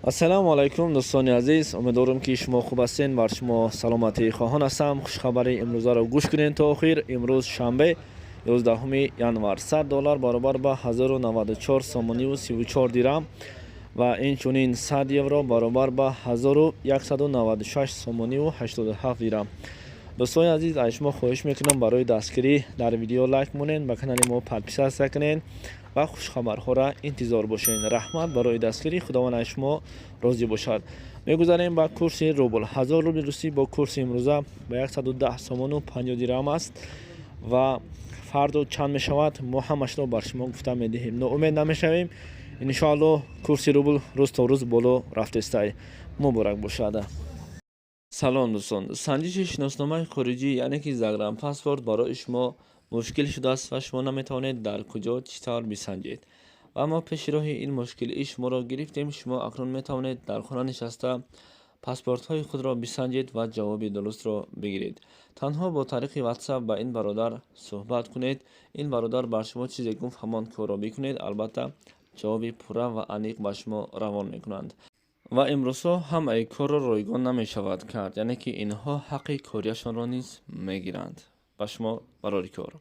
Ассалому алайкум, дӯстони азиз. Умедворам, ки шумо хуб ҳастен. Бар шумо саломатӣ хоҳон ҳастам. Хушхабари имрӯзаро гӯш кунед то охир. Имрӯз шанбе, 11 январ, 100 доллар баробар ба 1094 сомониву 34 дирам ва инчунин 100 евро баробар ба 1196 сомониву 87 дирам. Дӯстони азиз, аз шумо хоҳиш мекунам, барои дастгирӣ дар видео лайк монед, ба канали мо подписаться кунед ва хушхабарҳоро интизор бошед. Раҳмат барои дастгирӣ, Худованд аз шумо розӣ бошад. Мегузарем ба курси рубл. 1000 рубли русӣ бо курси имрӯза ба 110 сомону 50 дирам аст ва фардо чанд мешавад, мо ҳамашро бар шумо гуфта медиҳем. Ноумед намешавем, иншоалло, курси рубл рӯз то рӯз боло рафтестай. Муборак бошад. Салом, дӯстон. Санҷиши шиносномаи хориҷӣ, яъне ки загранпаспорт, барои шумо мушкил шудааст ва шумо наметавонед дар куҷо, чӣ тавр бисанҷед. Ва мо пеши роҳи ин мушкилии шуморо гирифтем. Шумо акнун метавонед дар хона нишаста паспортҳои худро бисанҷед ва ҷавоби дурустро бигиред. Танҳо бо тариқи WhatsApp ба ин бародар суҳбат кунед. Ин бародар бар шумо чизе гуфт, ҳамон корро бикунед. Албатта, ҷавоби пурра ва аниқ ба шумо равон мекунанд. Ва имрӯзҳо ҳамаи корро ройгон намешавад кард, яъне ки инҳо ҳаққи кориашонро низ мегиранд. Ба шумо барори кор.